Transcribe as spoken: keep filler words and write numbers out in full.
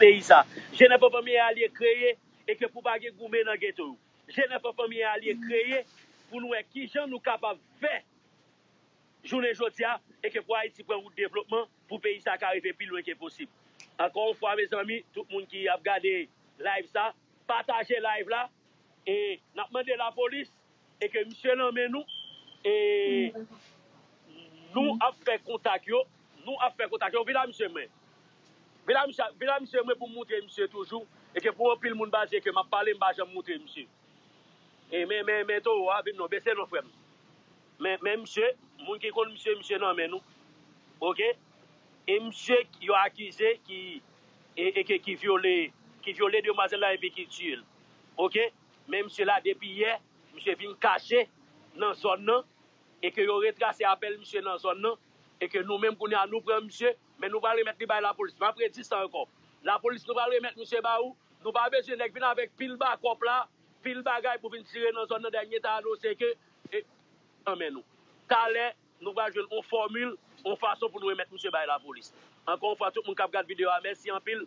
peyi sa. Jenèf an Fanmi e Alye kreye e ke pou pa gen goumen nan geto yo. Jenèf an Fanmi e Alye kreye pou nou wè kijan nou kapab fè jounen jodi a e ke pou Ayiti pran wout devlopman, pou peyi sa ka rive pi lwen ke posib. Ankò yon fwa, mezanmi, tout moun ki ap gade live sa, pataje live la e n ap mande lapolis e ke misye nan men nou e nou ap fè kontak yo, nou ap fè kontak yo. Vin la, misye, mwen. Vin la, misye, vin la, misye, mwen, pou m moutre misye toujou e ke pou anpil moun baze ke m ap pale, m pa janm moutre misye. E men, men, men towo a vin non, bese non, frè m. Men, men misye, moun ki konn misye, misye nan men nou. Oke? E misye yo akize ki e, e ke ki vyole ki vyole demwazèl la epi ki tiye l. Oke? Men misye la depi yè, misye vin kache nan zòn nan e ke yo retrase apèl misye nan zòn nan e ke nou menm kounye a nou pran misye, men nou pral remèt li bay lapolis. M ap redi sa ankò. Lapolis, nou pral remèt misye ba ou. Nou pa bezwen nèg vin avèk pil bakòp la, pil bagay pou vin tire nan zòn nan. Dènye ta anonse ke e, nan men nou. Talè, nou pral jwenn yon fòmil, yon fason pou nou remèt misye bay lapolis. Ankò yon fwa, tout moun k ap gad videyo a, mèsi anpil.